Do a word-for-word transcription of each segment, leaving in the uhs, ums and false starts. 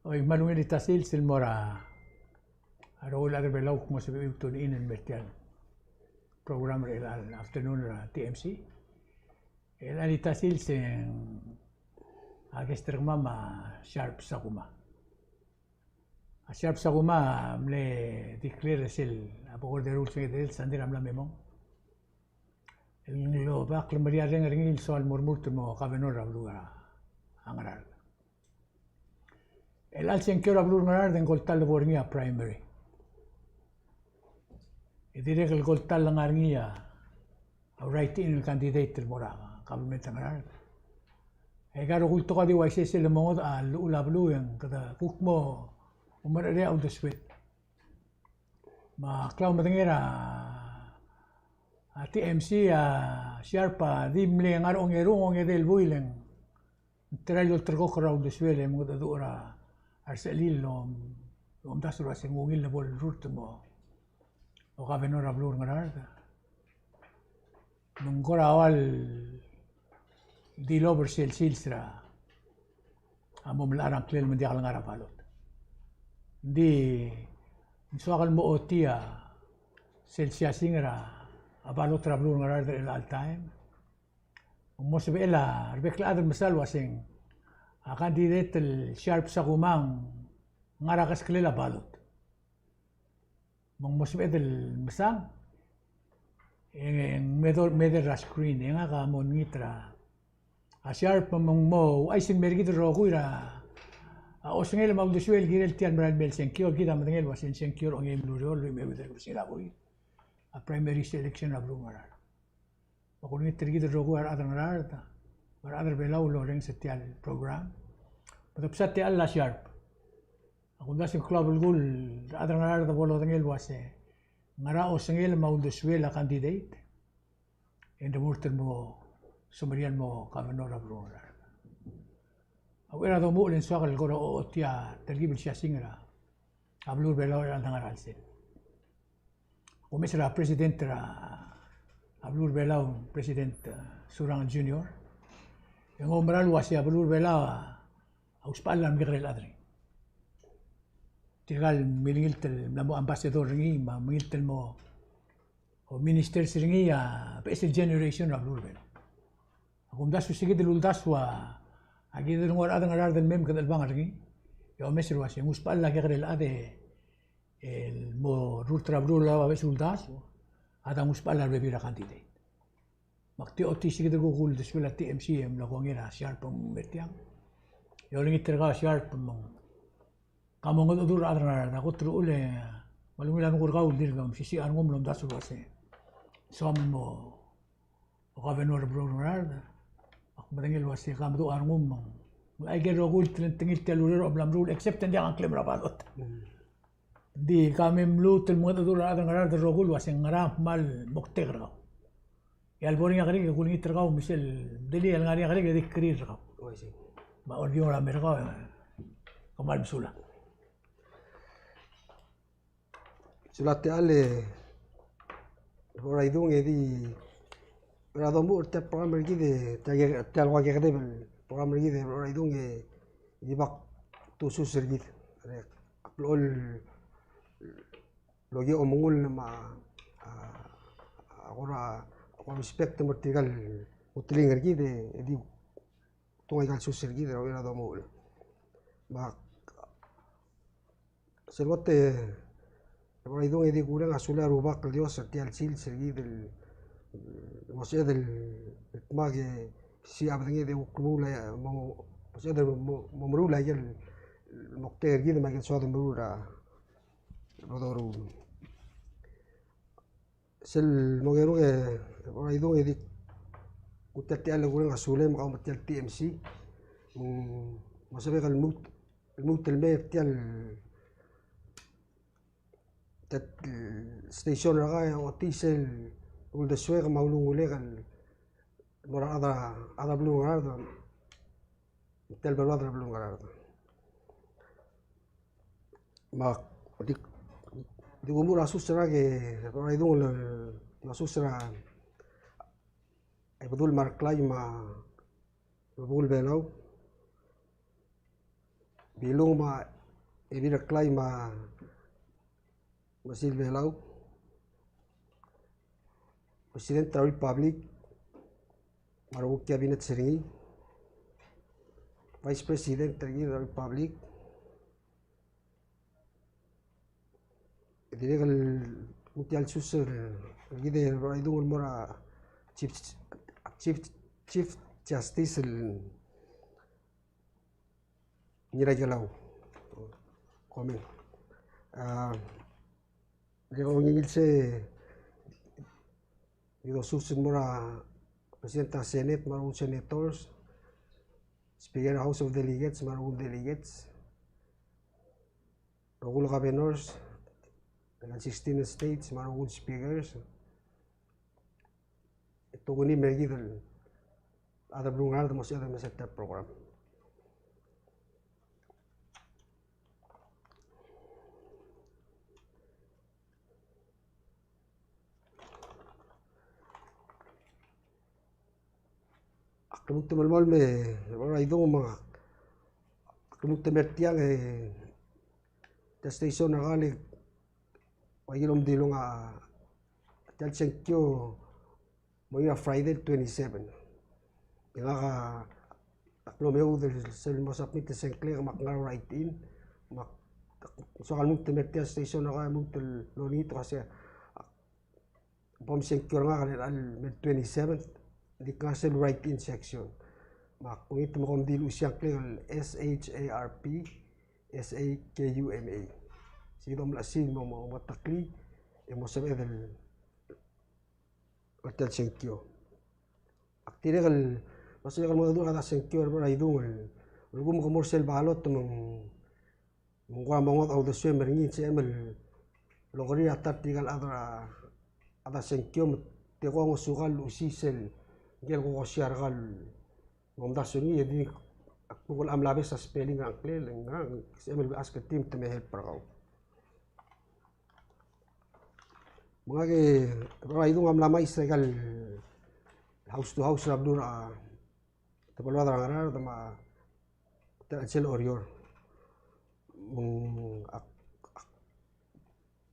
Oi, me a ungil el sils el mo er a rokui el chad er a Belau el kmo sebechir el tune in el mer tia el program er chelecha el afternoon er a T M C. Chelecha el sils e ng a guest er kemam a Sharp Sakuma. A Sharp Sakuma a mle declare er sel a bo kora deruul sel sandei er a mla me mong el oba klemeriareng er ngii el soal mo remurt el mo governor er a beluu er a Ngaraard. Chelecha el sengkio er a beluu er a Ngaraard e ng ko el ta el lebo er ngii a primary. E dirrek el ko el ta el ngar er ngii a write-in el candidate el mo er a government er a Ngaraard. E aika el rokui el tekoi a di uaisei sel lemongodech a llechul a beluu e ng kede kuk mo omerechedechii a uldesued. Me a klaumedengei er a, a T M C a Sharp a di mle ngar er a ongeru, ongedei el buil e ng try el olterekokl er a uldesuel e mengedecheduch er a resechelil el om, omdasu el uase ng ungil el bo lerurt el mo governor er a beluu er a Ngaraard. Me ng kora ua el di loba er sel sils er a mo melecha er a ngklel me ng diak lengar er a ballot. Ng di ng soak el mo ochotii a sel siasing er a ballot er a beluu er a Ngaraard er chelecha el taem. Me ng mo sebechel a rebek el chad el mesa el uase ng a candidate el Sharp Sakuma ng ngar er a keskelel a ballot. Me ng mo sebeched el mesang e ng mei, mei er a screen e ngak a mo olengit er a Sharp me ng mo ouchais el mei er kid el rokui er a osengel me a uldesuel el kirel tia el merael mei el sengkio el kid a medengei el uase ng sengkio er a ongeim el ureor el lluich me a euid el kebesengil a buil a primary selection er a beluu er a Ngaraard. Me kulengit er kid el rokui a rechad er a Ngaraard me a rechad er a Belau el orrenges er tia el program. Me de bsa tia el Sharp. Ak omdasu e ng klou a belkul a rechad er a Ngaraard a bo lodengei el uase ngera osengel me a uldesuel a candidate e ng remurt el mo semeriar el mo governor er a beluu er a Ngaraard. A uchei er a domuchel e ng soak el kora ochotii a telkib el siasing er a beluu er a Belau er a chelecha el dengar er a chelsel. Kumes er a president er a beluu er a Belau, President, eh, Surangel Junior. E ng oumera el uase a beluu er a Belau a usbechall a remekekerei el chad er ngii. Tirka el milengilt el mla mo ambassador er ngii, me a milengilt el mo, o ministers er ngii a beches el generation er a beluu er a Belau. Ak omdasu se kid el uldasu a, a kid el nguu a rechad er a Ngaraard el mei me kede chelebangel er ngii. E omes el uase ng usbechall a kekerei el chad e el mo rurt er a beluu er a Belau a beches el uldasu a dang usbechall a rebebil er a candidate. Me ak di ochotii se kid el kuk uldesuel a T M C e mla kongei er a Sharp me ng mer tiang. E olengit er kau a Sharp me ng ka mongedecheduch er a rechad er a Ngaraard, a kot er a uchul e me a lungil a renguk er kau el dirk mesisiich a rengum el omdasu el uase soam el mo governor er a beluu er a Ngaraard. Ak medengei el uase ka meduch a rengum me ng aike el rokui el telengtengil tia el ureor a mla meruul except e ng diak a ngklem er a ballot. Ng di ka mei mluut el mengedecheduch er a rechad er a Ngaraard el rokui el uase ngera kmal moktek er kau. E a lebo er ngii a kerik e kulengit er kau me sel delii el ngar er ngii a kerik e di kirir er kau. Me a olbiil er a mer kau e kmal mesulang. Sulang tia el, e, Rechor a Idung e di er a domuchel er tia el program er kid e tia el, tia el ua kekedeb el program er kid e Rechor a Idung e di bak tusus er kid. Ak blechoel el okiu a omengull me a, a, a kora, kora respect el mo er tirka el ulteling er kid e di tung aika el sus er kid er a uchei er a domuchel. Me a sel kot e Rechor a Idung e di kuureng a sulel a Rubak el Dios er tia el sils er kid el mo sebeched el dmak e sisiich a bedenged e kuk meruul a, mo, mo sebeched el mo, mo meruul a ikel moktek er kid me a ikel soad el meruul er a, er a doruul. Sel mo ngerung e Rechor a Idung e di kuk tia el, tia el kuureng a sulem me kau me tia el T M C. Me ng mo sebechek el lmuut, lmuut el mei er tia el, tia el station er kau e ochotii sel uldesuek me a ulengulek el mo er a rechad, rechad er a beluu er a Ngaraard. Tia el beluad er a beluu er a Ngaraard. Me ak di, di kumuchel a sus er a ke, Rechor a Idung el, di a sus er a Ibedul me a Reklai me a Rubekul Belau, Bilung me a Ebil Reklai me a Mechesil Belau, President er a Republic me a rokui el cabinet er ngii, Vice President er ngii er a Republic, e dirrek el nguu tia el sus er kid el Rechedung el mo er a Chief, Chief, Chief Justice el Ngiraikelau. Komeng. A, dirrek el ungil sei, di sus el mo er a President er a Senate me a rokui el senators, Speaker er a House of Delegates me a rokui el delegates, rokui el governors er a sixteen states me a rokui el speakers. E tokuni me kid el chad er a beluu er a Ngaraard el mo sebeched el mesa er tia el program. Ak lmuut el melemolem e, Rechedung, me ak lmuut el mer tiang e, tia el station er kau el ua ikel omdilong a tia el sengkio mo er a Friday el twenty-seven. E ngak a, ak mlo meoud el sel mo submit el sengklek me ak ngar er a write-in, me ak soak el lmuut el mer tia el station er kau e lmuut el olengit el uasei a bo msengkio er ngak er a, el twenty-seven, e di ngar er sel write-in section. Me ak olengit me kom di luchesii a ngklek el S H A R P, S A K U M A. Sei kid a omlechesii el mo, mo, mo meketeklii e mo sebeched el er tia el sengkio. Ak dirrek el, me sei kid el mo dmu er a chad er a sengkio er a Rechedung el, el kuk mo er sel ballot me ng, me ng kora mo ngodech a uldesuem er ngii, sebechem el okerir a ta er tirka el chad er a, chad er a sengkio me te ko ngosukau el luchesii sel, ngike el kokosia er kau el omdasu er ngii, e di ak kuk el mla obes a spelling er a ngklel, ng, sebechem el ask er tir me te me help er kau. Me ngak e, Rechedung, a mla mechais aika el house to house er a beluu er a, te beluad er a Ngaraard me a, te, sel Oreor. Me ng, ak, ak,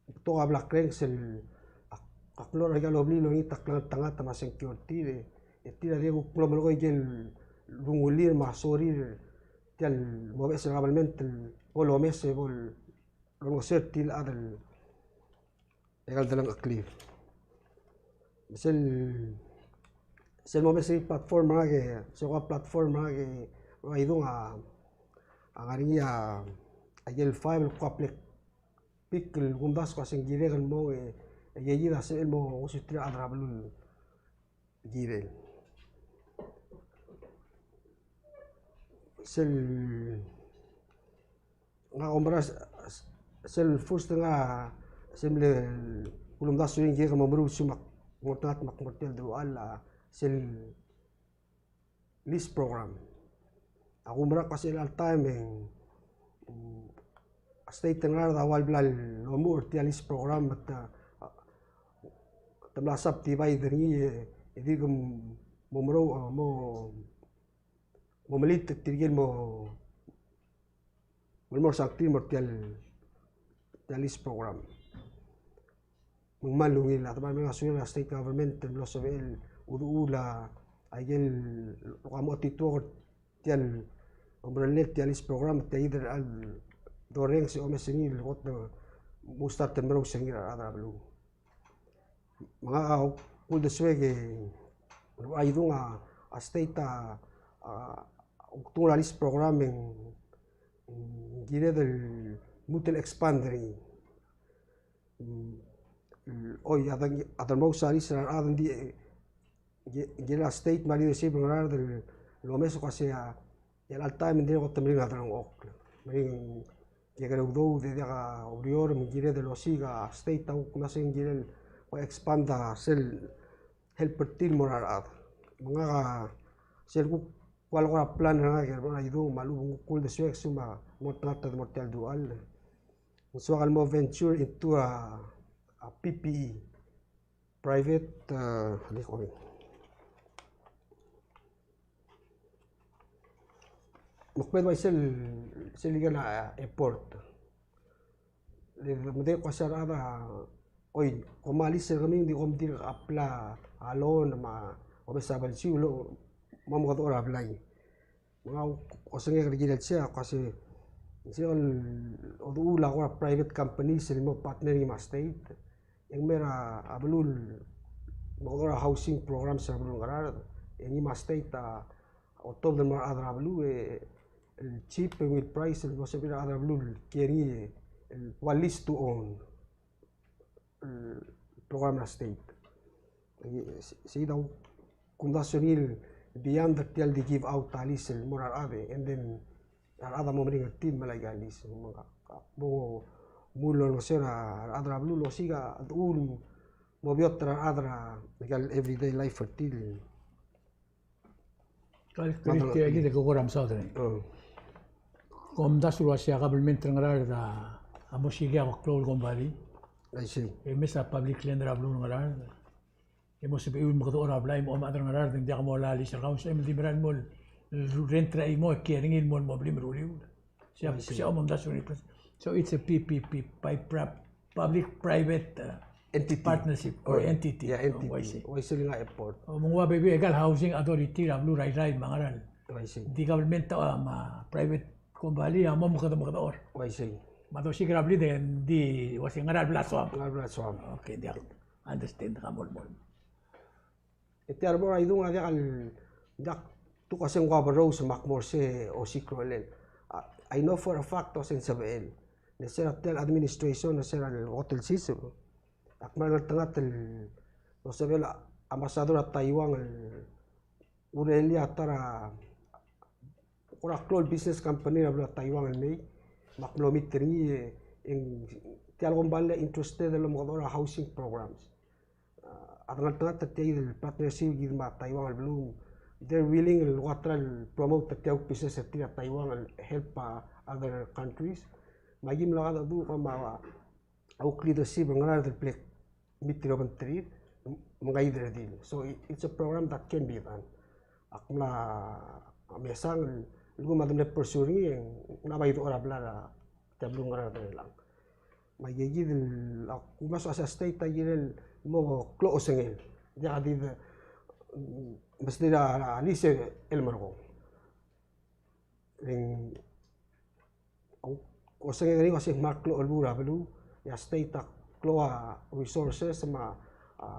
betok a bla kreng sel, ak, ak mlo er aika el obliil el olengit a klengeltengat me a sengkio er tir, e tir a dirrek el kuk mlo melekoi aike el ungil er tir me a sorir, tia el mo beches el government el bo lomes e bo lolengeseu er tir el chad el, e kau el delengcheklir. Sel, sel mo mesa el platform er ngak e, sel kuk platform er ngak e, Rechedung, a, a ngar er ngii a, aike el five el kuk a bla kpiik el kumdasu el kmo se ng kirek el mo, e, e, e, e, a sebechel el mo ngosuterir a rechad er a beluu el kirel. Sel, ngak a oumera s-, s-, sel first ngak a, sel mle kulumdasu er ngii, kirek el mo meruul a lsekum ak mo er a tang me ak mo er tia el deruchall, a, sel lease program. Ak oumera el kmo sel chelecha el taem e ng, mm, a state er a Ngaraard a ua el bla lomuchel er tia el lease program me te, a, te mla subdivide er ngii e, e dirk mo meruul, a, mo, mo melilt er tirke el mo, mo meruul a sangtir el mo er tia el, tia el lease program. Me ng kmal ungil, a department er a sewer, a state government el mlo sebechel el uduch a, aike el, el kuk mo otituok er tia el omerellel tia el lease program, tia kid el dorrenges e omes er ngii el kot el mo start el meruul er ngii er a rechad er a beluu. Me ngak a kuk uldesuek e, Rechedung, a, a state a, a, kuk tungel a lease program e ng, ng kired el lmuut el expand er ngii. Mm, oi, a dang, a dang mo sa lease er a rechad, ng di, e, ng kirel a state me a leadership er a Ngaraard el omes el kmo se a, e chelecha el taem e ng dirrek el kot el meringel a delengchokl. Meringel kekerei a udoud e diak a ureor, me ng kired el osiik a state a kuk mesa e ng kirel el expand a sel help er tir el mo er a rechad. Me ngak a sel kuk ua el kora plan er ngak er a Rechedung me a lechub e ng kuk uldesuek a lsekum a mo er a tang me te mo er tia el deruchall, ng soak el mo venture into a, a P P E. Private, a, me kbed ua sel, sel ikel, a, airport. le medengei el kmo se a rechad a, oi, kom lease er kemiu, ng di kom dirk apply a loan me a omes a belsiu el mo mekedechor a blai. Me ng osengek er a kirel sei a kmo se, sei el oduch a kora private companies el mo partner er ngii me a state. E ng mei er a beluu el mekedechor a housing programs er a beluu er a Ngaraard, e ngii me a state a otobed el mo er a rechad er a beluu, e el cheap e ungil price el mo sebechir a rechad er a beluu el kiei er ngii el ua lease to own el program er a state. E se, sei a kumdasu er ngii el beyond er tia el di give out a lease el mo er a rechad, and then a rechad a mo meringel er tir el melai aika el lease. Me ng ka, ka bo mle olengeseu er a rechad er a beluu el osiik a dechuul el mo beot er a rechad er a, aika el everyday life er tir. Ka el, ka el, tia kid e ke kora mesaod er ngii. Mm. Kumdasu el uasei a kabelment er a Ngaraard a mo siik a klou el kombalii. I see. E mes a public land er a beluu er a Ngaraard e mo sebechiu el mekedechor a blai me a chad er a Ngaraard e ng diak mo lease er kau, e ng di mera el mo el rent er a chimo e kiei er ngii el mo, mo blim er a uriul. Sei a, I see. Sei a omdasu er ngii. So it's a P P P, pi-, pri-, public private, uh, entity. Partnership or, oh, entity. Yeah, entity. Oh, I see. Uaisei el ngar er a airport. O, me ng ua bebil aika el housing authority er a beluu er a Irrai me a Ngaraard. Oh, I see. Ng di government a, me a private company a mo mekede-, mekedechor. Oh, I see. Me a dosiik er a blid e ng di uasei Ngaraard Blai Swamp. Ngaraard Blai Swamp. Okay, diak. Understand ka mo, mo. E tia el bo er a idung a diak el, diak tu ko se ng ua berrous me ak mo er se osiik a rolel. A, I know for a fact a se ng sebechel. Le se er a tia el administration, le se er a kot el siseb, ak mla ngeltengat el, lo sebechel a ambassador er a Taiwan el urelii a ta er a kora klou el business company er a beluu er a Taiwan el mei, me ak mlo meet er ngii, e ng tia el kombalii a interested el omekedechor a housing programs. A, a dengeltengat er tia el partnership er kid me a Taiwan el beluu, they're willing el ua ta er a promote er tia el business er tir er a Taiwan el help a other countries. Me aki mlo kadecheduch me a, a kuk leadership er a Ngaraard el bla lmeet er a obengterir, me ng either deal. So it, it's a program that can be done. Ak mla mesang el kuk me de mle pursue er ngii, e ng mla bai dechor a blai er a tia el beluu er a Ngaraard er chelechang. Me aika kid el, a kumes a state a kirel mo klou a osengel. Diak di de, mm, mesterir a lease el merekong. E ng, a, osengek er ngii a se ng kmal klou a chelbuul er a beluu, e a state a klou a resources me a, a,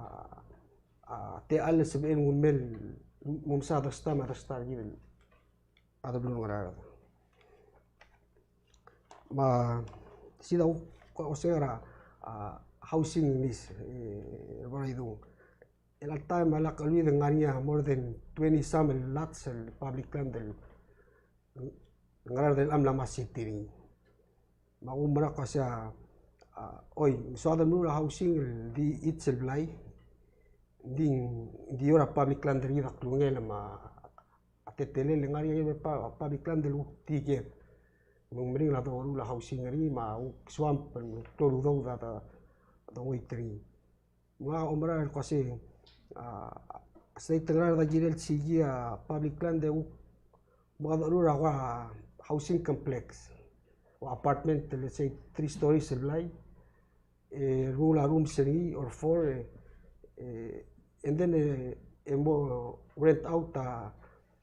a techall el sebechel el nguu el mei el mo mesa a dersta me a dersta er kid el chad er a beluu er a Ngaraard. Me a, sei a kuk osengek er a, a, housing lease, e, er a idung. El all time a lak cheleuid e ng ngar er ngii a more than twenty some el lots el public land el Ngaraard er chelechang a mla mo city er ngii. Me a kumerang a kmo se a, a, oi, ng soad el meruul a housing el di each el blai, ng di, di er a public land er kid a klungel me a a teletelel e ng ngar er ngii a pa-, public land el kuk tiked. Me ng meringel a doruul a housing er ngii me a kuk swamp el klou el udoud a do-, dongoit er ngii. Me ng oumera el kmo se, a, state er a Ngaraard a kirel siik a public land e kuk mekedecherur a kuk housing complex. O apartment, let's say, three stories el blai. E, ruul a rooms er ngii or four, e, e, and then, e, e mo rent out a,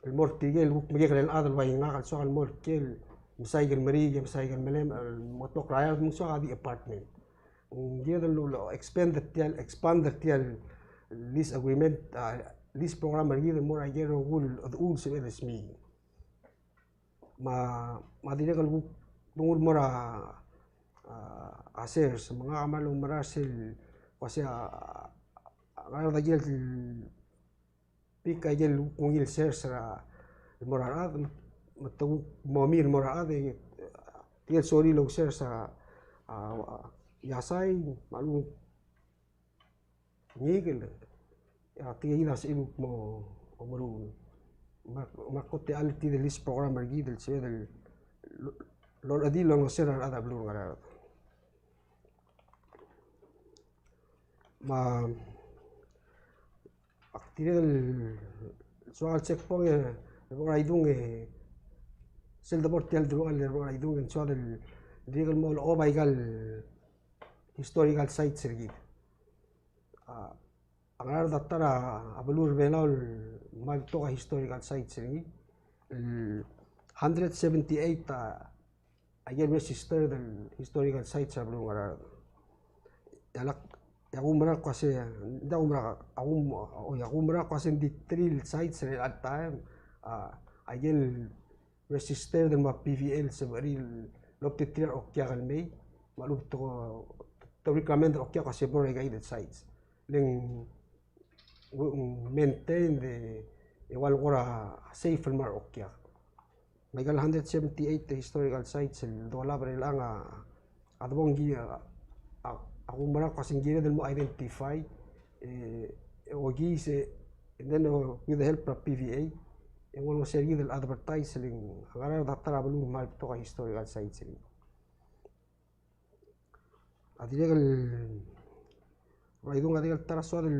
el mo er tirke el kuk mekekerei el chad el bai ngak el soak el mo er ker el mesaik el meriik, mesaik el melem, el mo tmokl er a eai, me ng soak a di apartment. Ng kired el lo expand er tia el, expand er tia el lease agreement, a, lease program er kid el mo er a ikel rokui el chedecheduch el sebeched el smiich. Me a, me a dirrek el kuk donguu el mo er a, a, a sers, me ngak a kmal oumera sel, kmo se a, a, a, a, a, a, pick a ikel kuk ungil sers er a, el mo er a rechad, me te kuk mo mei el mo er a rechad, e, tirke el sorir el ousers a, a, a, iasai, me a lechub ngikel, e a tirke kid a sebechir el kuk mo, mo meruul. Me a, me a kot el tia el lease program er kid el sebeched el lo-, lolechedii el olengeseu er a rechad er a beluu er a Ngaraard. Me a, ak dirrek el soak el check pong e, el bo er a idung e, sel debo er tia el deleuchall el bo er a idung e ng soak el dirrek el mo olechob aika el historical sites er kid. A, a Ngaraard a ta er a beluu er a Belau el kmal betok a historical sites er ngii. El hundred seventy-eight a, a ikel registered el historical sites er a beluu er a Ngaraard. E a lak, e a kumerang el kmo se, ng di a kumerang, a kum-, oi, a kumerang el kmo se ng di three el sites er chelecha el taem, a, a ikel registered el mo er a P V A el sebechir el obtitirir a okiak el mei, me a lechub e te, te recommend er a okiak el kmo se bo er a ika el sites. Le ng, ng maintain e, e ua le kora safe el mo er a okiak. Me aika el hundred seventy-eight historical sites el dolab er chelechang a, a debo ng ki-, a, a, a kumerang el kmo se ng kired el mo identify, e, e okiis e, and then, o, with the help er a P V A, e ng ulengeseu er kid el advertise el ng, a Ngaraard a ta er a beluu el kmal betok a historical sites er ngii. A dirrek el, Rubak Idung, a dirrek el ta er a soad el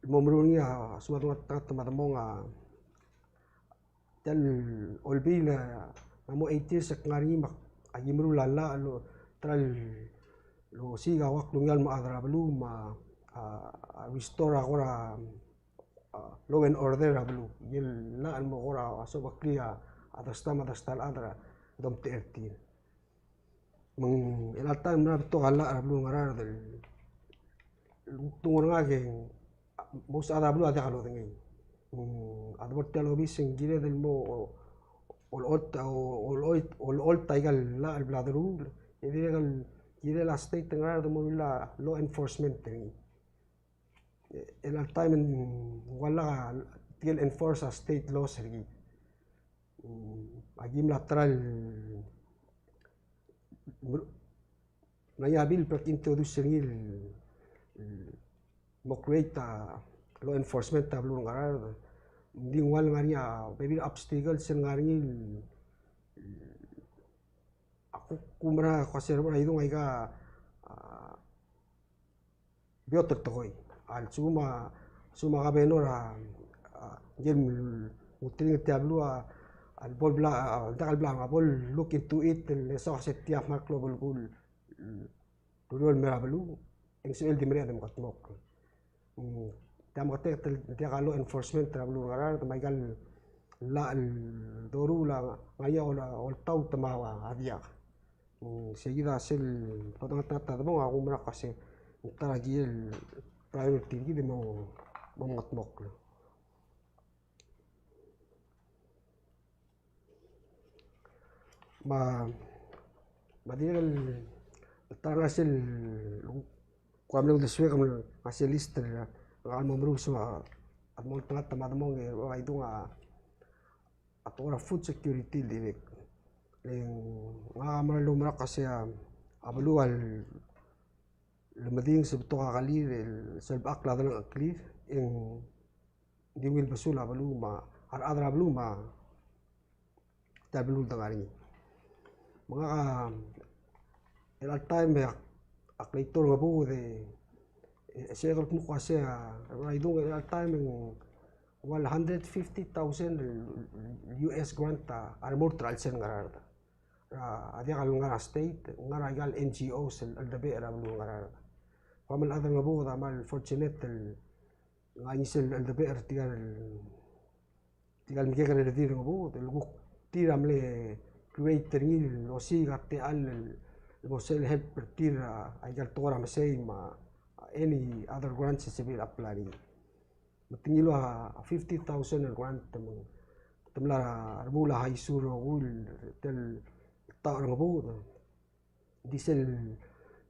mo meruul er ngii a sel bo dongetmokl me a demong a tia el olbiil a mo eight years el kngar er ngii me aki meruul a llach el, ta er a losiik a ua klungiaol me a chad er a beluu me a, a, a restore a kora, a, law and order er a beluu. Ikel llach el mo kora sobeklii a, a dersta me a dersta el chad er a domtechei er tir. Me ng chelecha el taem ng mla betok a llach er a beluu er a Ngaraard el, el kuk dmu er ngak e ng, most er a beluu a diak lodengei. Me ng, a debo er tia el obis e ng kired el mo, o, olecholt, o, olecholt, olecholt aika el llach el bla deruul, e dirrek el kirel a state er a Ngaraard el mo meruul a law enforcement er ngii. E, chelecha el taem e ng ua lak a tirke el enforce a state laws er kid. Mm, aki mla try el, ng ngar er ngii a bill el bla kintroduce er ngii el, el mo create a law enforcement er a beluu er a Ngaraard. Ng di ng ua le ngar er ngii a bebil el obstacles el ngar er ngii el, el, a kuk kumerang el kmo se er a Rubak Idung aika, a, beot el tekoi. A lsekum a, lsekum a governor a, a, ngii el ulterekokl er tia el beluu a, a bo el bla, a, diak el bla, a bo el look into it, el soak se tia a kmal klou a belkul el ureor el mei er a beluu, e ng sebechel di mereched el mekedmokl. Mm, tia meketeket el diak a law enforcement er a beluu er a Ngaraard, me aika el llach el doruul a ngar er ngii a ol-, oltaut me a diak. Mm, sei kid a sel bo dongetmokl a demong a kumerang el kmo se ng ta er a kiei el priority er kid el mo, mo mekedmokl. Me a, me a dirrek el, el ta er a ngar er sel, kuk mle uldesuek me a ngar er sel list er a, ngak el mo meruul se me a, a mo dongetmokl me a demong e, Rubak Idung a, a tekoi er a food security el dirrek. Le ng, ngak a mera el oumerang el kmo se a, a beluu a le, le medings e betok a kelir, el selbechakl a delengcheklir, e ng di ungil besul a beluu me a, a rechad er a beluu me a, tia el beluu el dengar er ngii. Me ngak a, chelecha el taem e ak, ak leitor er a ngebuked e, e, sel kuk mo kmo se a, Rubak Idung, chelecha el taem e ng ua le hundred fifty thousand el, el U S grant a, a remurt er a chelsel Ngaraard. A, a diak el ngar er a state, ngar er aika el N G Os el, el cheldebechel er a beluu er a Ngaraard. Kuk mle chad er a ngebuked a kmal fortunate el, ngar er ngii sel cheldebechel er tirka el, tirka el mekekerei er tir er a ngebuked, el kuk tir a mle create er ngii el osiik a techall el, el mo sel help er tir a, aika el tekoi er a mesei me a, a any other grants el sebechir el apply er ngii. Me te ngiluu a fifty thousand el grant me te mla remuul a high school el rokui el, tia el taoch er a ngebuked. Di sel,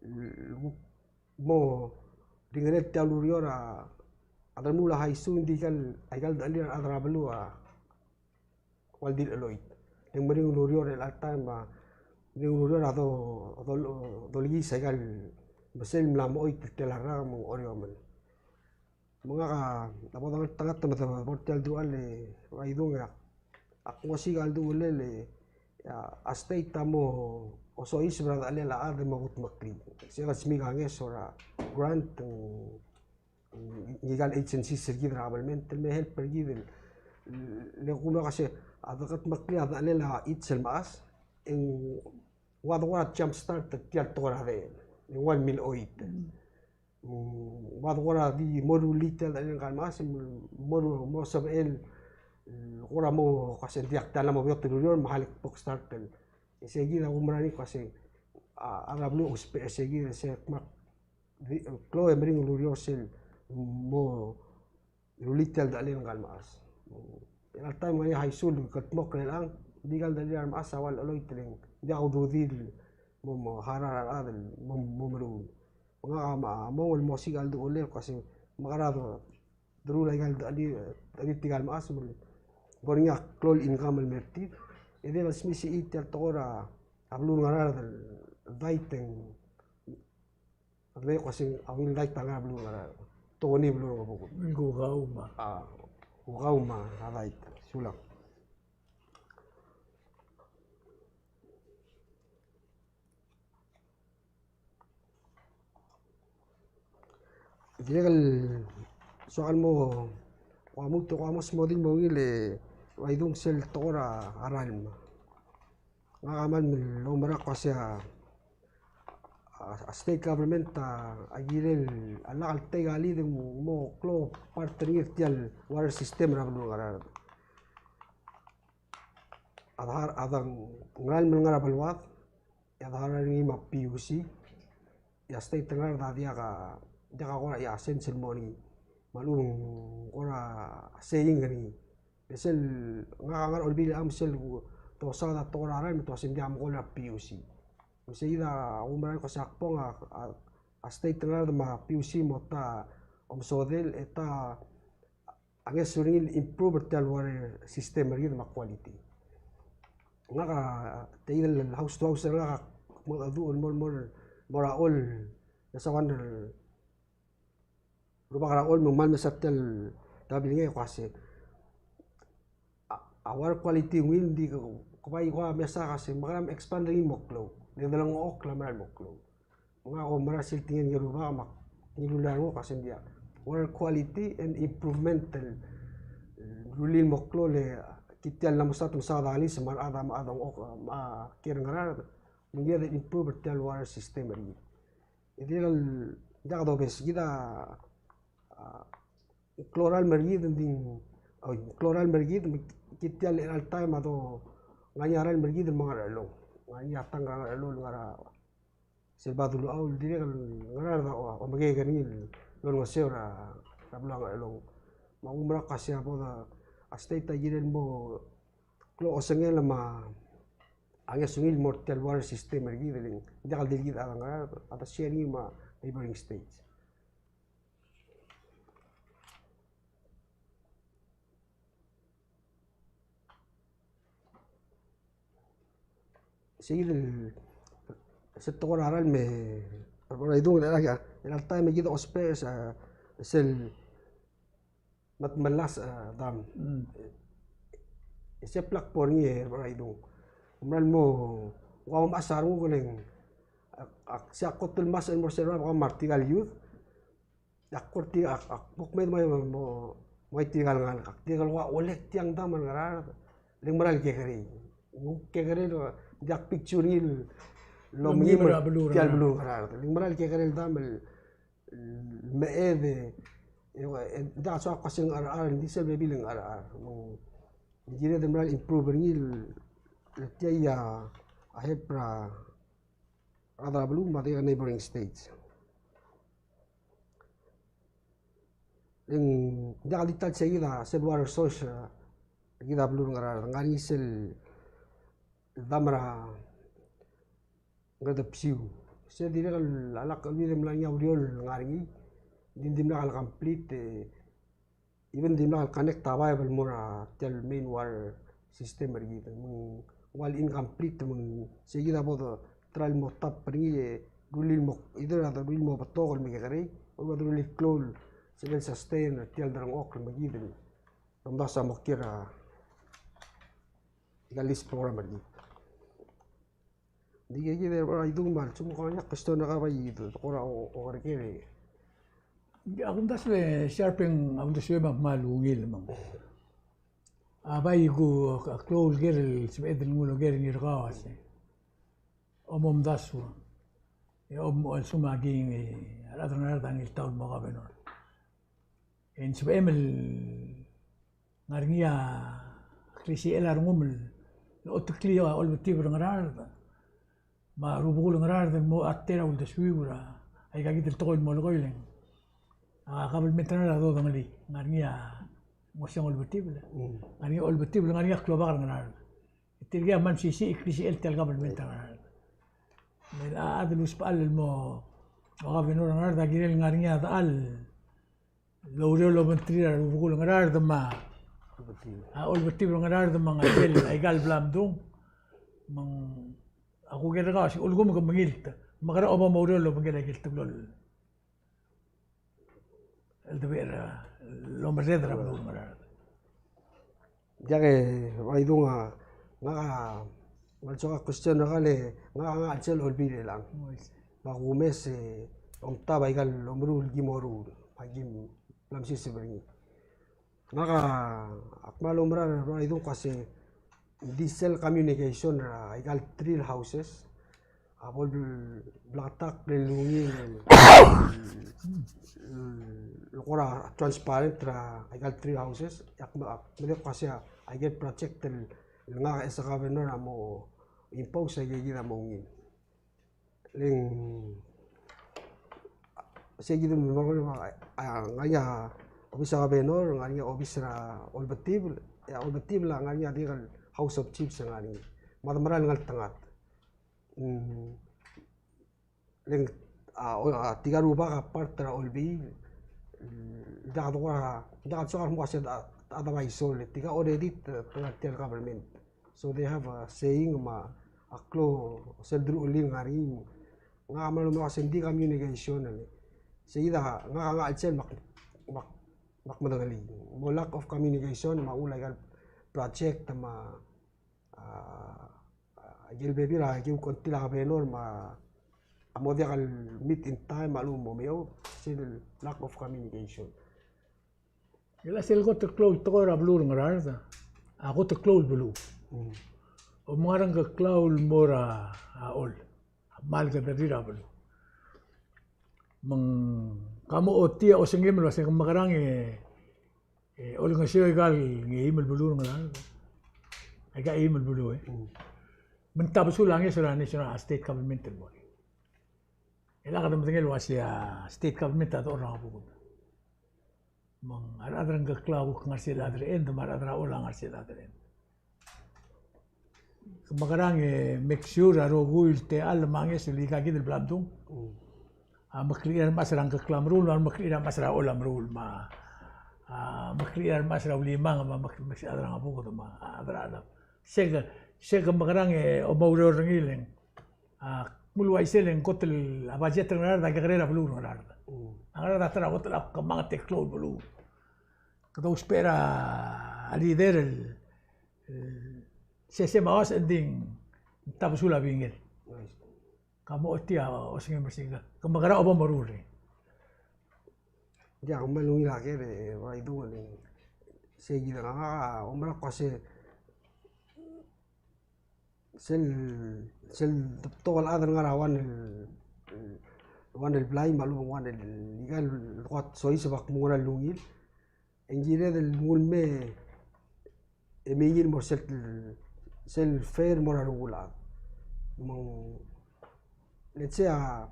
el, mo ringerel tia el ureor a, a de remuul a high school, ng di aika el, aika el dechelir a rechad er a beluu a ua di el cheloit. E ng meringel ureor er chelecha el taem, a meringel ureor a do, do, dolekiis aika el mesei el mla mo choit el tela el rak me ng Oreomel. Me ngak a bo dongetmokl me de bo er tia el deruchall e Rubak Idung e ak, ak ngosik a ldu-, ulel e a, a state a mo osoiseb er a dechelel a chad el mo kudmeklii. Sel smiik a ngeso er a grant, ng, ng ngika el agencies er kid er a government el me help er kid el, le kumerang el kmo se a de kudmeklii a dechelel a chad el mechas, e ng ua de kora jump start er tia el tekoi er a dechel, e ng ua el milechoit. Mm, ua de kora di mo rullii tia el dechel er ngka el mechas, mo ru-, mo sebechel, e, kora mo, kmo se ng diak, tia el mo beot el ureor me a lak bo kstart el. E sei kid a kumerang er ngii kmo se, a, a rechad er a beluu a ousbech er sei kid, e sei kmal di, klou e meringel el ureor sel mo rullii tia el dechel er ngka el mechas. Er a taem el ngar er ngii a high school, kldmokl er chelechang, di ngka el dechel er a remechas a ua el cheloit el ng diak kududir el mo, mo harau er a rechad el mo, mo meruul. Me ngak a, a mong el mo osiik a ldu-, ulel kmo se mekera de, deruul aika el dechel, dechel er tirka el mechas me bo er ngii a klou el income el mer tir. E dirrek el smisichii tia el tekoi er a beluu er a Ngaraard el dait e ng, a dait kmo se ng ungil dait a ngar er a beluu er a Ngaraard. Tokuni beluu er a Ngebuked. Ng kukau me a. A, kukau me a dait. Sulang. Dirrek el soak el mo, kua mo, kua mo smodii el mo ungil e, Rechedung, sel tekoi er a ralm. Ngak a kmal oumerang kmo se a, a, a state government a, a kirel a lak el teik a lead e ng mo klou a part er ngii er tia el water system er a beluu er a Ngaraard. A dang, a dang, ngerang el ngar er a beluad, e a dang er ngii me a PUC, e a state er a Ngaraard a diak a, diak a kora, ia, a sense el mo er ngii. Me a lechub e ng kora saying er ngii. E sel, ngak a ngar er a Olbiil er a Cham, sel dosaod a tekoi er a ralm me te ua se ng diak a mekol er a PUC. Me sei kid a kumerang kmo se ak bong a, a, a state er a Ngaraard me a PUC me te omesodel, e te a ngeso er ngii el improve er tia el water system er kid me a quality. Ngak a, tia kid el house to house er ngak a kmo a du el mo, mo, mo er a Olbiil, e soak el rubak er a Olbiil me ng kmal mesa tia el, tia el bilngek e kmo se a, a water quality a ungil, ng di ke, ke bai kuk mesa kmo se mekera me expand er ngii el mo klou. Le delengchokl a mera el mo klou. Me ngak a ko mera sel tingel ngii el rubak me ak ngiluu el renguk a se ng diak. Water quality and improvement el, e, rullii el mo klou le kid tia el mla mo start, mla mo start a lis me a rechad a, me a rechad a dengchokl, me a kiei er a Ngaraard, me ng kired el improve er tia el water system er kid. E dirrek el diak dobes kid a, a, klou a ralm er kid, ng di, oi, klou a ralm er kid, me kid tia el, er a taem a do, ngar er ngii a ralm er kid el mo ngar er a Ngerchelong. Ngar er ngii a tank er a Ngerchelong el ngar er a sel bab el Uluchau, dirrek el Ngaraard a, a, omekeek er ngii el olengeseu er a, er a beluu er a Ngerchelong. Me a kumerang kmo se a bo de, a state a kirel mo klou a osengel me a ngeso er ngii el mo er tia el water system er kid, e le ng diak el di kid a rechad er a Ngaraard, a de share er ngii me a neighboring states. Sei kid el, sel tekoi er a ralm me, er a idung, er a, er a taem e kid a ousbech, a, sel Medmelas, a, dam. Mm. E se blak bo er ngii, er a idung. Ng mera el mo, ua mechas a renguk e le ng, a, a, se a kot el mechas el mo er sel ralm, a kmal tirka el youth. Ak kora tirka, ak, ak bo kmeed me, mo, mo tirka el ngalek, ak tirka el ua, olek tiang dam el Ngaraard. Le ng mera el kekerei. Ng kekerei el, diak picture er ngii el, el omengiim er tia el beluu er a Ngaraard. Le ng mera el kekerei el dam el, el meched e, e, e, diak soak a kmo se ng cherechar, ng di sel bebil el cherechar. Me ng kired el mera el improve er ngii el, el tia a, a help er a rechad er a beluu me a dirrek el neighboring states. Le ng diak el di ta el sei kid a sel water source, a, er kid a beluu er a Ngaraard, ng ngar er ngii sel dam er a Ngertebsiu. Se dirrek el a lak el di mla er ngii a ureor el ngar er ngii, ng di dimlak el complete, e, even dimlak el connect a pipe el mo er tia el main water system er kid. Me ng ua el incomplete, me ng sei kid a bo de try el mo tap er ngii e rullii el mo, either a de rullii el mo betok el mekekerei, or a de rullii el klou el sebechel el sustain er tia el delengchokl me kid el omdasu a mo kiei er a ika el lease program er kid. Di ke kid er a idung me a lsekum ng kora question er kau a bai, kora o, okerker e. Ak omdasu e Sharpeng, ak omdasu e me ak kmal ungil me ng. A bai kuk, a klou el ker el sebeched el nguu el oker er ngii er kau a se. omomdasu e omechoelsum a ki, e, a rechad er a Ngaraard a ngiltii el mo governor. E ng sebechem el ngar er ngii a klisichel a rengum el oteklii a olbetibel er a Ngaraard me a rubekul er a Ngaraard el mo er a uldesuiu er aika kid el tekoi el molekoi el a kabelment er a Ngaraard a dodengelii. Ngar er ngii a, ng oseng olbetibel. Mm. Ngar er ngii a olbetibel, ngar er ngii a klobak er a Ngaraard. E tirkei a mle mesisiich el klisichel tia el kabelment er a Ngaraard. Me a chad el usbechall el mo governor er a Ngaraard a kirel ngar er ngii a dechal el oureor el obengterir a rubekul er a Ngaraard me a olbetibel er a Ngaraard me a ngar er ngii aika el bla mdung. Me ng, a kuker er kau a se ulekum ke mengilt, mekerang a bo moureor el obengkel aike el teblo el el debechel el omerreder er a beluu er a Ngaraard. Diak e, Bai Dung, a, ngak a, me a lsoak a question er kau el, ngak a, ngak a chelsel Olbiil er Chelechang. Me a kumes e, omtab aika el omeruul el ki moruul, me aki mla mesiseb er ngii. Ngak a, ak mla oumera er a Bai Dung, kmo se, ng di sel communication er aika el three houses a bo el bleketakl el ungil el, el kora transparent er aika el three houses, e ak me, ak medengei el kmo se aike el project el, el ngak as a governor a mo impose, aike kid a mo ungil. Le ng, sei kid a mo, a, ngar er ngii a obis er a governor, ngar er ngii a obis er a olbetibel, e a olbetibel a ngar er ngii a dirrek el House of Chiefs a ngar er ngii. Me a de mera el ngeltengat. Mm. Le ng, a, o, a, tirka el rubak a part er a Olbiil, mm, diak de kora, diak de soak el mo ua se a, a, advisor, le tirka already te, te ngar er tia el government. So they have a saying me a klou sel deruchellii el ngar er ngii. Ngak a mla oumera el kmo se ng di communication, le sei kid a ngak a, ngak a chelsel me ak, me ak, me ak medengelii. Mo lack of communication me a uchul aika el project me a, a, aike el bebil a ki ungil tia el governor me a mo diak el meet in time me a lechub e mo meoud, sel lack of communication. E le sel kot el klou el tekoi er a beluu er a Ngaraard a kot el klou el beluu. Mm. Omengarang a klou el mo er a, a chol a kmal keblirir a beluu. Me ng kmo ochotii a osengem el uase ke mekerang e, e olengeseu aika el ngeim el beluu er a Ngaraard. Aika el ngeim el beluu, e. Mm. Me ng tabesul a ngeso er a national, a state government el mo er ngii. E le kede medengei el uase a state government a dechor er a ngebuked. Me ng a rechad er a Ngkeklau a kuk ngar er sel other end, me a rechad er a Choll a ngar er sel other end. Ke mekerang e make sure a rokui el techall me a ngeso el ikakid el bla mdung. Mm. A meklechir a remechas er a Ngkeklau a meruul, me a meklechir a remechas er a Choll a meruul, me a, a meklechir a remechas er a Ulimang, me a mekl-, meklechir a rechad er a Ngebuked, me a rechad er a Chelim. Se ke, se ke mekerang e omoureor er ngii el ng A, kmal uaisei e ng kot el, a budget er a Ngaraard a kekerei er a beluu er a Ngaraard. Mm. A Ngaraard a ta er a kot el kemanget el klou el beluu. Kede ousbech er a leader el, el sesei me a uasei e ng di ng tabesul a bingel. Nice. Ke mo ochotii a osengem er sei, ke mekerang e bo moruul er ngii. Diak, kmal ungil a ker e, Bai Dung, e sei kid a ngak a oumera el kmo se sel, sel betok el chad el ngar er a one el, one el blai me a lechub e ng one el ikal dua soiseb a kmo ng ungil. E ng kired el nguu el mei e mei ngii el mo er sel, sel fair el mo er a rokui el chad. Me ng, let's say, a,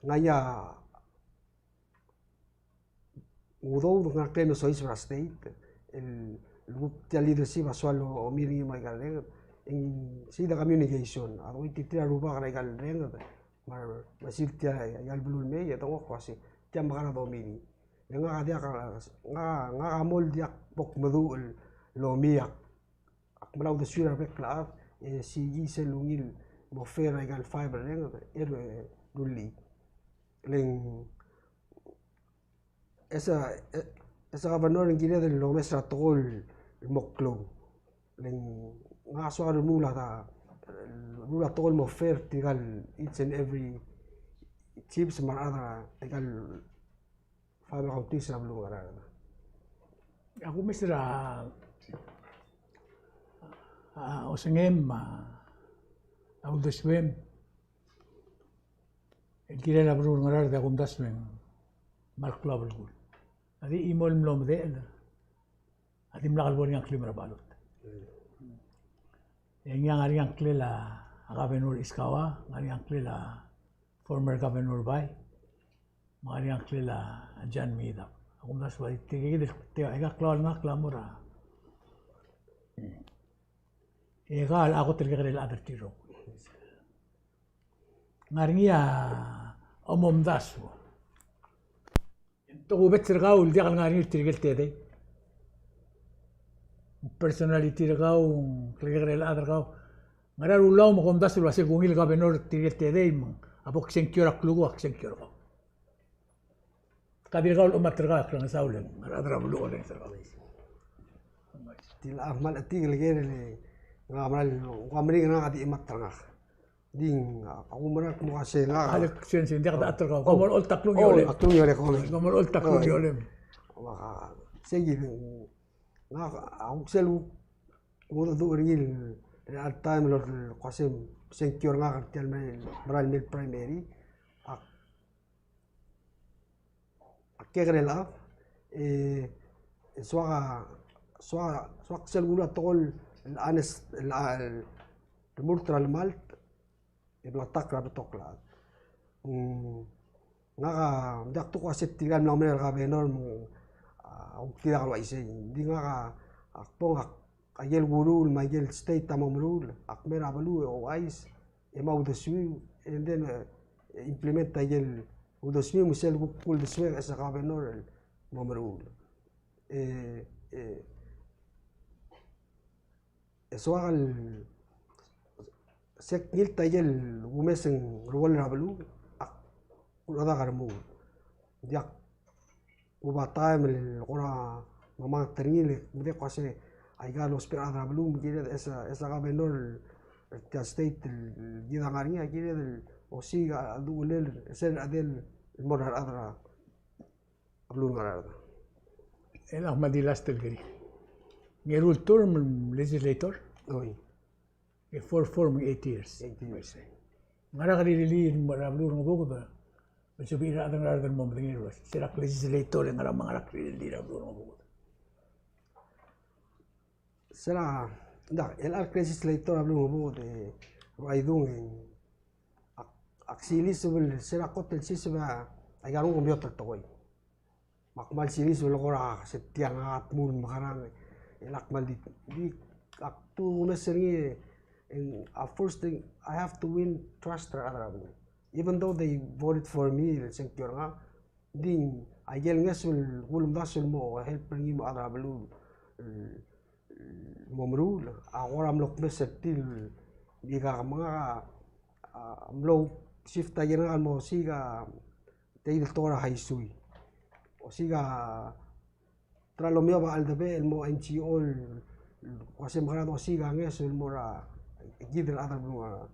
ngii a udoud el ngar er a claim el soiseb er a state, el, el kuk tia el leadership a soal el omi er ngii me aika el renged, e ng sei a communication, a dochoititerir a rubak er aika el renged, me a, me a sel tia, aika el beluu el mei, e dengchokl el uase, tia me kede omi er ngii. Le ngak a diak, ngak, ngak a mo diak bo kmeduch el omi a, ak mla uldesuir a rebek el chad, e sikii sel ungil mo fair aika el five el renged, e ru-, rullii. Le ng As a, as a governor e ng kired el omes er a tekoi el mo klou. Le ng, ngak a soak el remuul a ta, remuul a tekoi el mo fair er tirka el each and every chiefs me a rechad er aika el five counties er a beluu er a Ngaraard. Ak omes er a, a, osengem, a, a uldesuem. el kirel a beluu er a Ngaraard e a kumdasu e ng kmal klou a belkul. A di chimo el mlo medechel a dimlak el bo er ngii a ngklim er a balot. E ngii a ngar er ngii a ngklel a Governor Iskawa, ngar er ngii a ngklel a former Governor Bai, me a ngar er ngii a ngklel a John Mihidab. A kumdasu a di tirke kid el, te, aika klou el ngakl a mo er a, e ka el kot el kekerei el chad er tir el rokui. Ngar er ngii a omomdasu e ng tokubets er kau el diak el ngar er ngii er tirke el tedei. Personality er kau, klekekerei el chad er kau. Ngera er a Ulau me kom omdasu el uasei kungil governor er tirke el tedei me a bo ksengkio er a klukuk a ksengkio er kau. Ka dirkau el omat er kau e ak rengesau el ngar er a rechad er a beluu a olengeseu er kau. Tia a kmal chetik el ker el ngak a meral, ngak a meringel ngak a di chemat er ngak. Di ngak a kumerang el kmo uasei ngak a lek sense, ng diak de chad er kau. Kom olecholt a klungiolem. Kom olecholt a klungiolem. Sei kid, ngak a kuk sel kuk mengedecheduch er ngii er a taem el kmo uasei sengkio er ngak er tia el merael mei el primary. Ak a kekerei el chad, e, e soak a, soak a, soak sel kulul a tekoi el honest, el, el remurt er a lemalt, e bla tak er a betok el chad. Mm, ngak a, ng diak kuk uasei tirka el mla merek er a governor me ng, a, kuk diak el uaisei. Ng di ngak a, ak bong, ak, aike el kulul me aike el state a mo meruul, ak mer a beluu e ouchais, e mo uldesuiu, and then, e, implement aike el uldesuiu me sel kuk uldesuek as a governor el mo meruul. E, e, e soak el se kngilt aike el kumes e ng ruoll er a beluu, ak ulechodak a remuul. Ng diak kuba taem el kora memanget er ngii el kmo uasei aika el ousbech er a rechad er a beluu me kired as a, as a governor er tia el state el kid a ngar er ngii a kired el osiik a uchelel er sel chedal el mo er a rechad er a beluu er a Ngaraard. E ak kmal di last el kerik. Ng eru el term el legislator. Oi. E four, four me ng eight years. Eight years. Ngera ak rirellii er a beluu er a Ngebuked me ng sebechir a rechad er a Ngaraard el mo medengei el uasei, se er a legislator e ngera me a ngera ak rirellii er a beluu er a Ngebuked? Se er a, ng diak, el legislator er a beluu er a Ngebuked, e, Ruaidung, e, ak, ak siliseb el, se er a kot el siseb a, aika el renguk e ng beot el tekoi. Me ak kmal siliseb el kora se tia ngak a dmu el mekerang, e ak kmal di, di, ak tu kumes er ngii, e, a first thing, I have to win trust er a rechad er a beluu. Even though they voted for me, el sengkio er ngak, ng di aike el ngeso el kulemdasu el mo help er ngii me a rechad er a beluu el, el mo meruul, a kora mlo kmes er tir el, di ngak me ngak a, a, mlo shift aike er ngak el mo osiik a, tia el tekoi er a Haisui. Osiik a ta er a lomeob a cheldebechel el mo N G O el, el kmo uasei mekerang e osiik a ngeso el mo er a, kid el chad er a beluu er a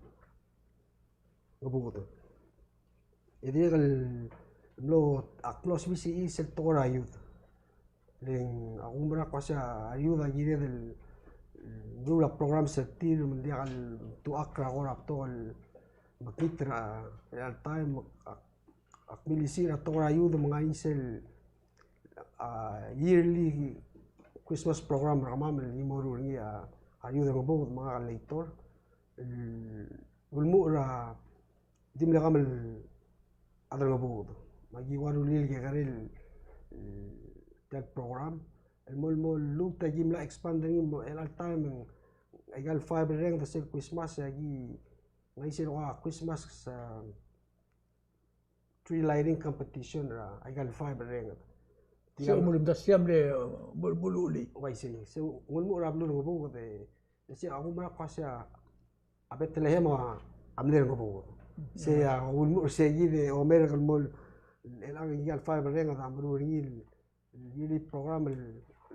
Ngebuked. E dirrek el mlo, ak mlo sebechir sel tekoi er a youth. Le ng, a kumerang el kmo uasei a youth a kired el, el meruul a programs er tir me ng diak el tuchakl er a kora betok el mekngit er a, er a chelecha el taem, ak, ak milisiich er a tekoi er a youth me ng ngar er ngii sel, a, yearly Christmas program er kemam el ki meruul er ngii a, a youth er a Ngebuked me ngak a legislator. El ulemuchel er a di mle kemam el chad er a Ngebuked. Me aki ua rullii el kekerei el, el, tia el program. El mo, el mo lmuut e aki mla expand er ngii el mo, el chelecha el taem e ng aika el five el renged er sel Christmas e aki ngar er ngii sel kora Christmas, a, tree lighting competition er a, aika el five el renged. Sei a ulemdasu, sei a mle, uh, mul-, muluchelii. Uaisei, sei a ulemuchel er a beluu er a Ngebuked e, e sei a kumerang el kmo uasei a Bethlehem a mle er a Ngebuked. Sei a ulemuchel er sei kid e omerk el mo, el, el aika el five el renged a meruul er ngii el, el yearly program el,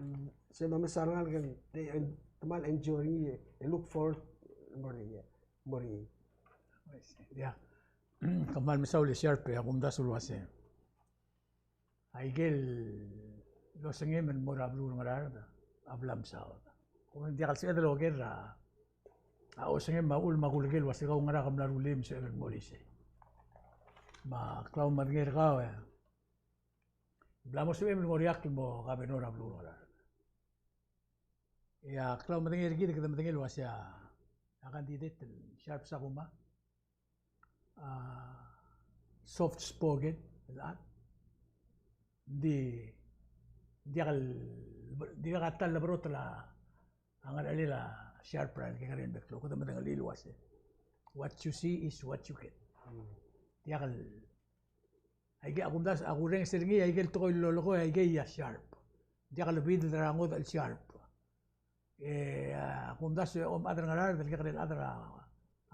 el, sel domes a rengalek e te, te kmal enjoy er ngii e look forward el mo er ngii, mo er ngii. Uaisei. Ia. Kmal mesaul e Sharp e a kumdasu el uasei aike el osengem el mo er a beluu er a Ngaraard a bla mesaod. Kom diak el sebeched el oker er a osengem me a uchul me a kuleker el uasei kau ngera ke mla rullii me sebechem el mo er isei. Me a klemedengei er kau e ng mla mo sebechem el ngoriakl el mo governor er a beluu er a Ngaraard. E a klemedengei er kid, kede medengei el uasei a candidate el Sharp Sakuma a soft spoken el chad. Ng di, ng diak el, ng diak a ta el leberot el a ngerechelel a Sharp er a kekerei el meklou, kede medengelii el uasei what you see is what you get. Diak el, aike a kumdasu, a kurrenges er ngii, aike el tekoi el lolekoi, aike a Sharp. Diak el bid er a ngodech el Sharp. E a kumdasu e chomechad er a Ngaraard el kekerei el chad er a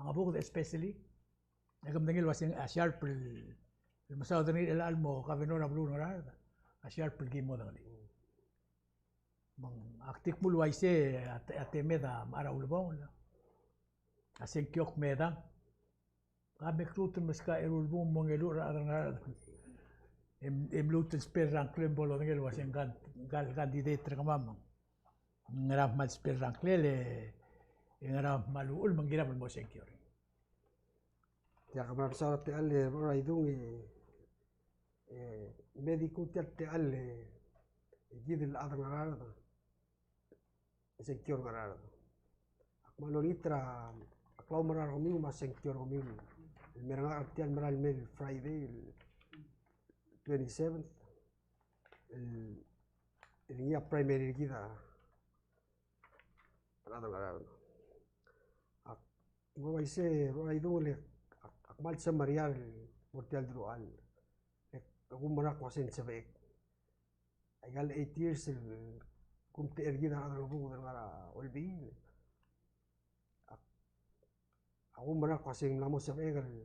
Ngebuked especially, e ke medengei el uasei a Sharp el, el mesaod er ngii er chelecha el mo governor er a beluu er a Ngaraard, a Sharp el ki mo dengelii. Me ng ak di kmo el uaisei a te-, a temed a mechar a ulebongel, a sengkio a kmedang. Ka me kluut el meskau a eru el bung el mo ngeluch er a rechad er a Ngaraard e, e mluut el sbel er a ngklel el bo lodengei el uasei ng kan-, ng kal candidate er kemam. Ngera me kmal sbel er a ngklel e, e ngera me kmal uchul me ng kirem el mo sengkio er ngii. Tia kemam a mesaod er a techall e Rora Idung e, e me di kuk tia el techall e, e kid el chad er a Ngaraard e sengkio er a Ngaraard. Ak kmal olengit er a klaumerang er kemiu me a sengkio er kemiu el mer ngak er tia el mera el mei el Friday el twenty-seventh el, el ngii a primary er kid a rechad er a Ngaraard. Ak, ng uaisei Rora Idung e ak, ak kmal semeriar el mo er tia el deruchall. E ak oumerang el kmo uasei ng sebechek aika el eight years el kumtechei er kid a rechad er a Ngebuked el ngar er a Olbiil. Ak, ak oumerang el kmo uasei ng mla mo sebechek el,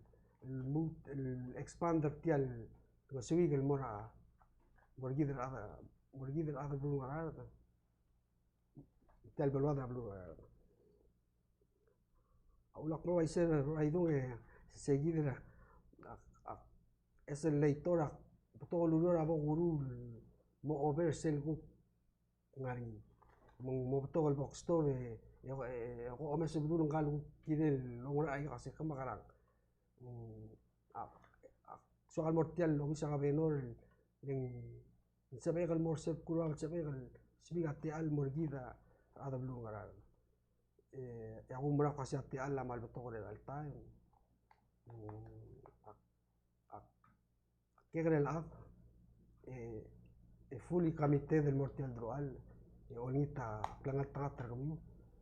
el lmuut el expand er tia el ngesuik el mo er a, mo er kid el chad, mo er kid el chad er a beluu er a Ngaraard. Tia el beluad er a beluu er a Ngaraard. A ulak mo uaisei er a Rora Idung e se kid er a, a, a, as a legislator a betok el ureor a bo kuruul el mo over sel kuk ngar er ngii. Me ng mo betok el bo kstop e, e, e, e ko omes el bedul ngka el kuk kirel el oungerachel aika el se ke mekerang. Mm, a, a, soak el mo er tia el obis er a kabenor e ng sebechek el mo er sel kuruul el sebechek el sebechek a techall el mo er kid a rechad er a beluu er a Ngaraard. E, e ak oumerang el kmo uasei a techall a kmal betok er chelecha el taem. Mm, ak, ak, ak kekerei el chad e, e fully committed el mo er tia el deruchall e olengit a klengeltengat er kemiu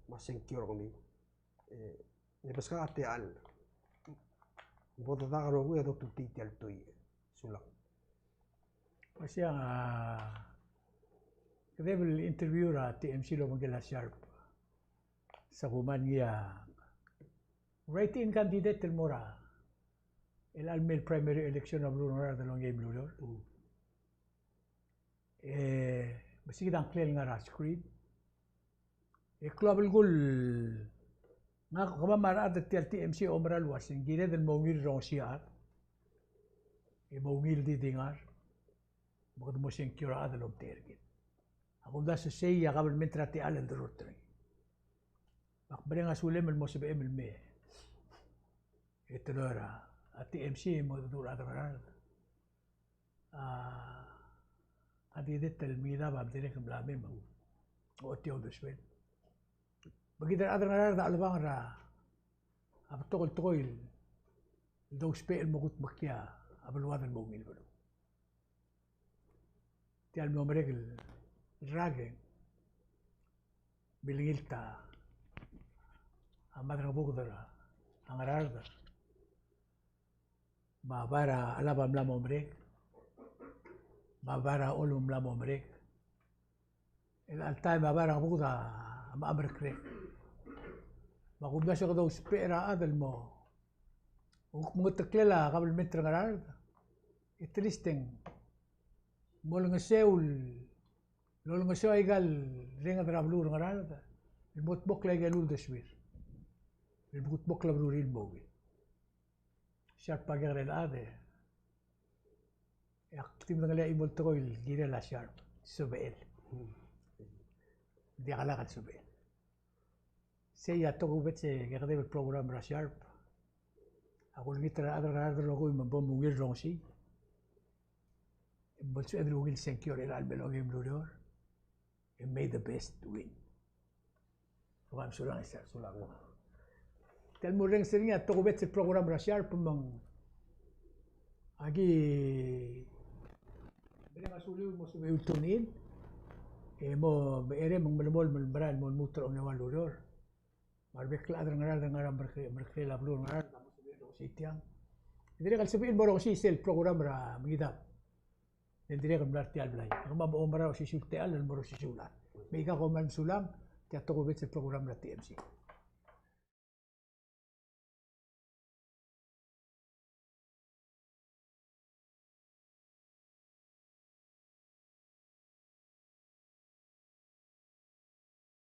me a sengkio er kemiu. E, e beskak a techall. Bo dedak el rokui e dotutii tia el tuil. Sulang. Uaisei a, kede bo el interview er a TMC el obengkel a Sharp Sakuma, ngii a write-in candidate el mo er a el chelecha el mei el primary election er a beluu er a Ngaraard el ongeim el ureor. Mm. E me se kid a ngklel el ngar er a screen. E klou a belkul, ngak, kemam a rechad er tia el TMC a oumera el uasei ng kired el mo ungil el rongesii a chad e mo ungil di di ngar, me kede mo sengkio er a chad el omtechei er kid. A kumdasu sei a kabelment er a techall el derurt er ngii. Me ak mereng a sulem el mo sebechem el mei e teloi er a TMC me kede dmu er a rechad er a Ngaraard. A, a candidate el mengidab a dirrek el mla mei me ng ochotii a uldesuel. Me kid a rechad er a Ngaraard a chelebangel er a betok el tekoi el dousbech el mo kudmeklii a beluad el mo ungil beluu. Tia el mlo merek el rak e milengilt a Madrengebuked er a Ngaraard. Me a bai er a chelab a mla mo merek, me a bai er a cholem a mla mo merek. Chelecha el taem a bai er a Ngebuked a mla merekerek. Me a kumdasu e kede ousbech er a chad el mo, kuk mengeteklel a kabelment er a Ngaraard, e at least e ng mo olengeseu el, lolengeseu aika el renged er a beluu er a Ngaraard el mo kudmokl aike el uldesuir el mo kudmokl a belurir el mo ungil. Sharp a kekerei el chad e, e ak di medengelii a chimo el tekoi el kirel a Sharp, sebechel. Diak a lak el sebechel. Sei a tokubets e kekedeb el program er a Sharp. Ak olengit er a rechad er a Ngaraard el rokui me bo mungil rongesii. E bo lsebeched el ungil sengkio er chelecha el me el ongeim el ureor. And may the best win. Kom kmal mesulang e sel, sulang. Tia el mo orrenges er ngii a tokubets el program er a Sharp me ng aki mereng a suliu el mo sebechir el tune in. E mo, me cherei me ng melemolem el merael el mo lmuut er a ongeua el ureor. Me a rebek el chad er a Ngaraard el ngar er a merke-, merkeklel a beluu er a Ngaraard a mo sebechir el rongesii tiang. E dirrek el sebechir el mo rongesii sel program er a Mengidab. Le ng dirrek el mla er tia el blai. Kemam a mo oumera er a osisiu el techall el mo er a osisiu el chad. Me aika kom kmal mesulang, tia tokubets el program er a T M C.